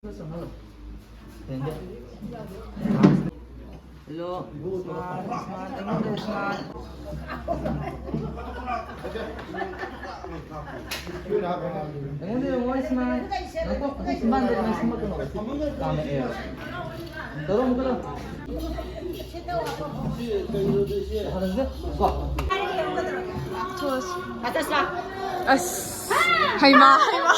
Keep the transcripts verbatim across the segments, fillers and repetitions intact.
Hello. Smile, smile, ꯑꯩꯉꯣꯟꯗ smile. ꯑꯩꯉꯣꯟꯗ ꯌꯦꯡꯉꯣ, smile. ꯉꯥꯏꯈꯣ, ꯑꯗꯨ ꯆꯤꯝꯕꯥꯟꯗ ꯑꯗꯨꯃꯥꯏꯅ ꯁꯨꯝꯕ ꯀꯩꯅꯣ ꯀꯥꯝꯃꯛꯑꯦ꯫ ꯇꯧꯔꯣ, ꯑꯃꯨꯛꯀ ꯇꯧꯔꯣ꯫ ꯀꯣ꯫ ꯑꯁ, ꯍꯩꯃꯥ, ꯍꯩꯃꯥ꯫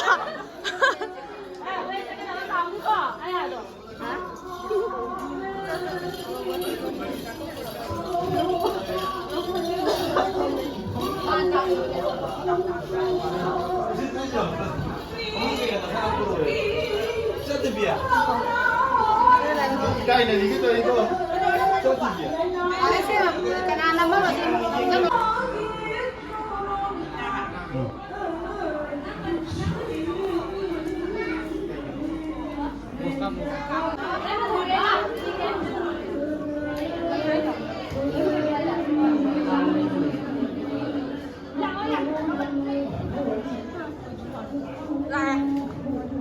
ꯂꯥꯛꯑꯦ꯫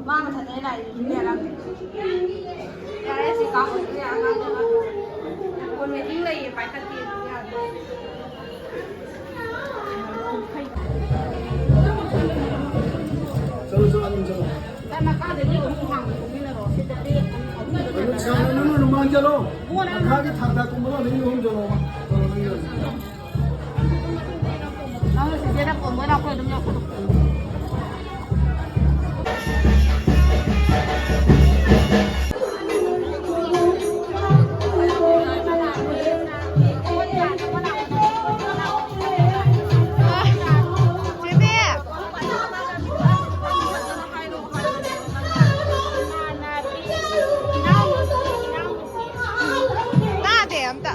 ꯃꯥ ꯃꯊꯟꯇ ꯂꯥꯛꯑꯦ꯫ ꯌꯥꯔꯦ, ꯁꯤ ꯀꯥꯞꯄꯁꯨ ꯌꯥꯔꯦ꯫ ꯑꯉꯥꯡꯗꯣ ꯐꯣꯟ waiting ꯂꯩꯌꯦ, ꯄꯥꯏꯈꯠꯇꯦ꯫ ꯌꯥꯗꯦ꯫ ꯆꯠꯂꯣ, ꯆꯠꯂꯣ, ꯑꯗꯨꯝ ꯆꯠꯂꯣ꯫ ꯅꯪ ꯃꯈꯥꯗꯒꯤ ꯑꯃꯨꯛ ꯍꯥꯡꯕ ꯊꯣꯛꯃꯤꯟꯅꯔꯣ꯫ ꯁꯤꯗꯗꯤ ꯑꯗꯨꯝ ꯁꯥꯡꯅ ꯅꯪ ꯑꯗꯨꯝ ꯃꯥꯡ ꯆꯠꯂꯣ꯫ ꯃꯈꯥꯒꯤ ꯊꯥꯛ ꯊꯥꯛ ꯀꯨꯝꯕꯗꯣ ꯑꯗꯨꯝ ꯌꯣꯝ ꯆꯠꯂꯣ꯫ ꯆꯠꯂꯣ, ꯅꯪ ꯆꯠꯂꯣ꯫ ꯅꯪ ꯁꯤꯗꯩꯗ ꯀꯣꯟꯕ ꯂꯥꯛꯄ ꯑꯗꯨꯝ ꯌꯥꯎ꯫ ꯆꯦꯅꯦ! ꯇꯥꯗꯦ ꯑꯝꯇ꯫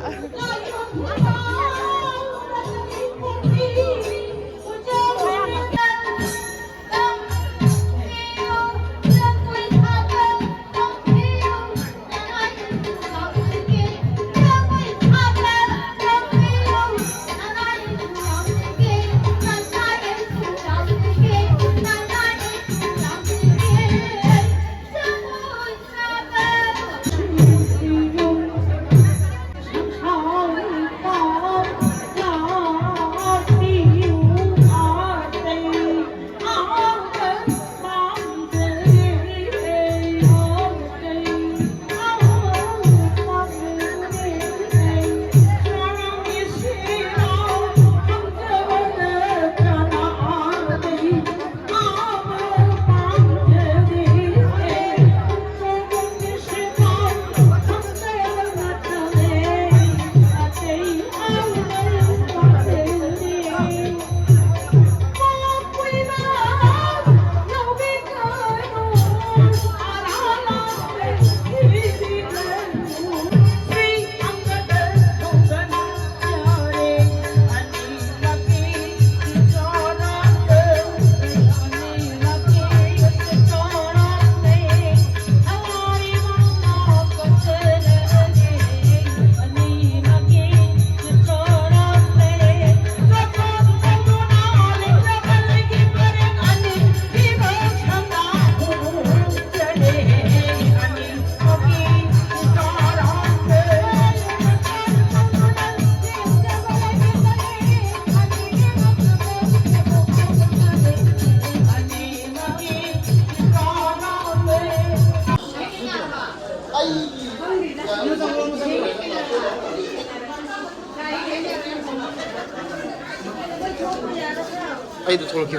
ꯑꯩꯗꯣ ꯊꯣꯛꯂꯛꯀꯦ꯫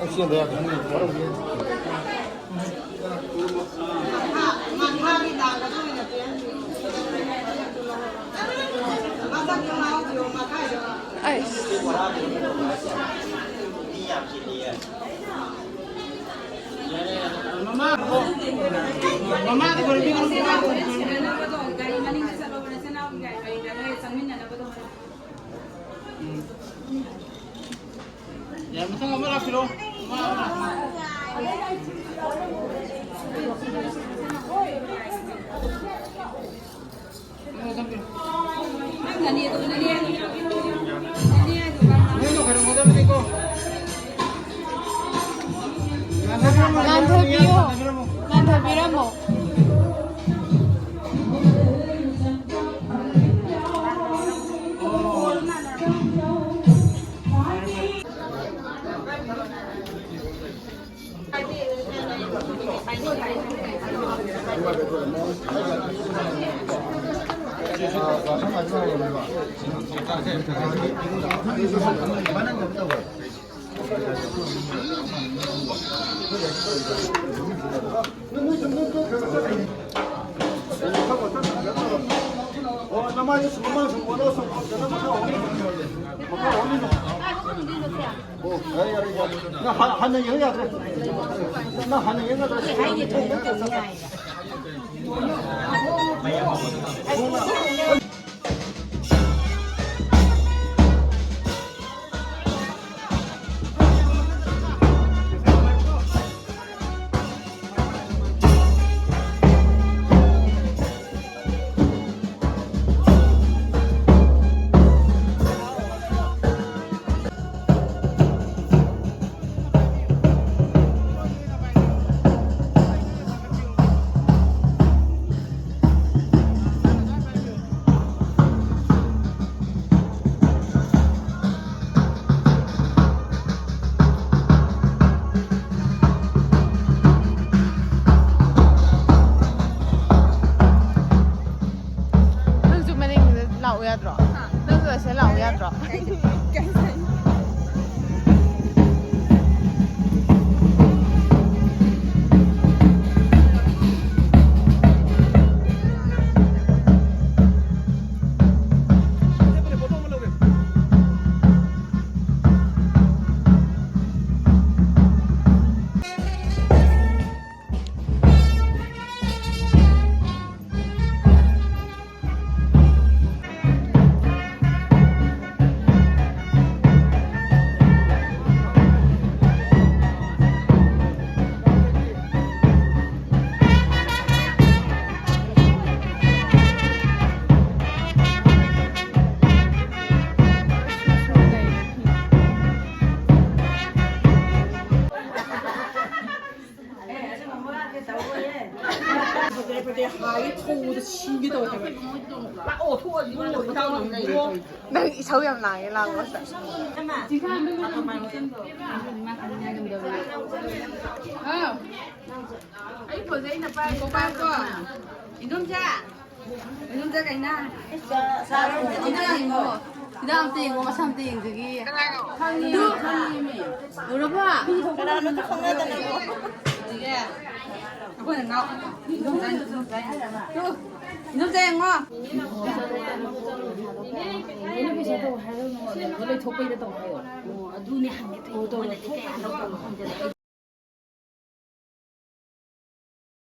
ꯑꯩ ꯆꯦꯟꯗ ꯌꯥꯗꯦ꯫ ꯑꯩꯁ꯫ ꯌꯥ, ꯃꯊꯪ ꯑꯃ ꯂꯥꯛꯄꯤꯔꯣ꯫ ꯑꯃ, ꯑꯃ꯫ ꯉꯥꯟꯊꯣꯏꯕꯤꯌꯨ꯫ ꯉꯥꯟꯊꯣꯏꯕꯤꯔꯝꯃꯣ꯫ ꯅꯪ ꯍꯥꯟ-, ꯍꯥꯟꯅ ꯌꯦꯡ ꯌꯥꯗ꯭ꯔꯣ? ꯅꯪ ꯍꯥꯟꯅ ꯌꯦꯡ ꯌꯥꯗ꯭ꯔꯣ? ꯍꯥꯏꯒꯦ ꯊꯣꯡꯕꯗ ꯁꯤꯒꯦ ꯇꯧꯋꯦ ꯍꯥꯏꯕ꯫ ꯂꯥꯛꯑꯣ, ꯊꯣꯛꯑꯣ, ꯏꯕꯨꯡꯉꯣ, ꯃꯇꯥꯡ ꯑꯃ ꯂꯩꯔꯦ ꯇꯧꯔꯤꯁꯦ꯫ ꯅꯪ ꯏꯁꯧ ꯌꯥꯝ ꯂꯥꯡꯉꯦ, ꯂꯥꯡꯕ꯫ ꯍꯥꯎ꯫ ꯑꯩ ꯐꯣꯟꯁꯦ ꯑꯩꯅ ꯄꯥꯏ-, ꯄꯥꯏꯀꯣ꯫ ꯏꯟꯗꯣꯝꯆꯥ꯫ ꯏꯟꯗꯣꯝꯆꯥ ꯀꯩꯅ? ꯏꯟꯗꯣꯝꯆꯥ ꯌꯦꯡꯉꯣ꯫ ꯍꯤꯗꯥꯛ ꯑꯝꯇ ꯌꯦꯡꯉꯣ, ꯃꯁꯥ ꯑꯝꯇ ꯌꯦꯡꯖꯒꯦ꯫ ꯈꯪꯉꯤ, ꯈꯪꯉꯤꯃꯤ꯫ ꯎꯔꯕꯣ? ꯀꯅꯥꯅꯣ ꯈꯪꯅꯗꯅꯕꯣ? ꯍꯧꯖꯤꯛ ꯑꯩꯈꯣꯏꯅ ꯉꯥꯎ-, ꯏꯟꯗꯣꯝꯆꯥ, ꯏꯟꯗꯣꯝꯆꯥ꯫ ꯇꯨ, ꯏꯟꯗꯣꯝꯆꯥ ꯌꯦꯡꯉꯣ꯫ ꯅꯦꯅꯦ ꯄꯩꯁꯥ ꯇꯧ ꯍꯥꯏꯔꯒ ꯃꯉꯣꯟꯗ ꯂꯣꯏ ꯊꯣꯛꯄꯩꯗ ꯇꯧ ꯍꯥꯏꯌꯣ꯫ ꯑꯣ, ꯑꯗꯨꯅꯦ ꯍꯪꯒꯦ ꯇꯧꯔꯤꯗꯣ꯫ ꯃꯣꯏꯅꯗꯤ ꯀꯌꯥ ꯂꯧꯗꯧꯅꯣ ꯈꯪꯗꯦ꯫